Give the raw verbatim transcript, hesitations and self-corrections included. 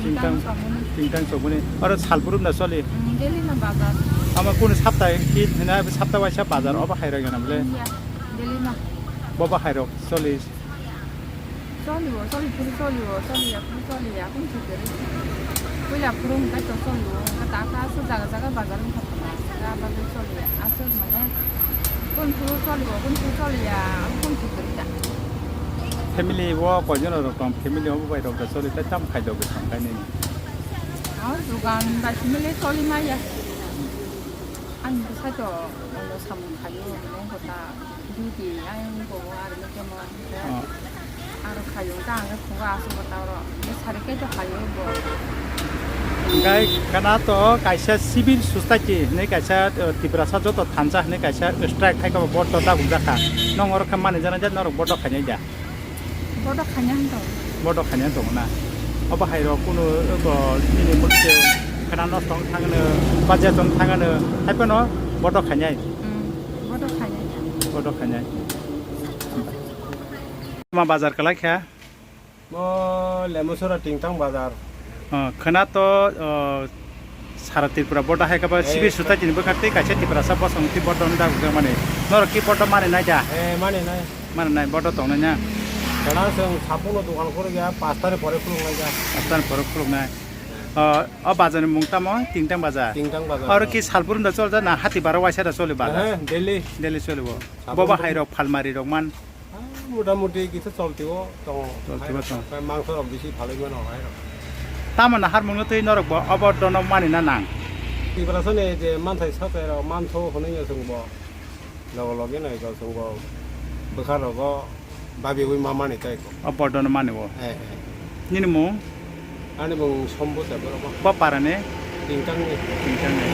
Tingtang, tingtang sokmani. Oro salbrum da choli. Mm, daily no bazar. Ama kunu sapta ki thina sapta waisa bazar obo hai rok gana bole. Iya, daily no. Bobo hai rok choli. Choli o, choli phuru choli o, choli ya phuru choli ya, kun chukeri. Puila phuru hingka to choli o, hingka ta ta so jaga jaga bazar wngkha. Jaga bazar choli ya, aswk mane. Kun phuru choli o, kun phuru choli ya, kun chukeri ta. Family o koijon rok tong, family o bai rok da choli, ta tam khai do bwsang kainwi. Aw, dukan bai simi le choli maya. Ani bwsai to, ano samung khaio, ano kota duty, ayang bo army kemo. Oh. Aro khaio, ta ang phungo asu kota oro. Sari kai to khaio bo. Hingkai kana to kaisa civil society hinwi kaisa, eh, Tiprasa joto thansa hinwi kaisa strike khai kha bo, board to dabuk jakha. Nong oro khe manwi jana ja, norok board khainai ja. Bodo khaina hwn tongo. Bodo khaina tongo na? Obo hai rok kunu bo nini mukhe khana nosto wng thangno, baja tong thangno, hai phano bodo khainai. Hmm, bodo khainai. Bodo khainai. Ma bazar kalai kha? Mo Lemusora Tingtang bazar. Oh, khwna to, oh, sara Tripura boda hai kaba. Eh, sibi sutai tini bwkha tei kaisa Tiprasa bosong tei boda hwnwi dagujak mani. Norok ki boda mani nai da? Eh, mani nai. Mani nai boda tongnai na? Khwna chwng sapuno dokan khuluk ya, pastani pore khuluk nai da. Pastani pore khuluk nai. Oh, o bazar ni mung tamo? Tingtang bazar. Tingtang bazar. Oro ki salbrum da chol da na hati bara waisa da choli bazar? Eh, daily. Daily choli bo. Salbrum. Boba hai rok phalmari rok man. Ah, motamuti kisa cholti o tongo. Cholti o tongo. Hai mangso rok bisi phalwi mano hai rok. Tamo naharmung no twi norok bo obo dono mani na nang? Tiprasa ni je manthai satai rok mantho hwnwi no chwng bo. Logo logi no eko chwng bo bwkha rogo babi ui ma mani tai ko. Obo dono mani o. Eh, eh. Nini mung? Ani mung Sombu Debbarma. Bo para ni? Tingtang ni. Tingtang ni.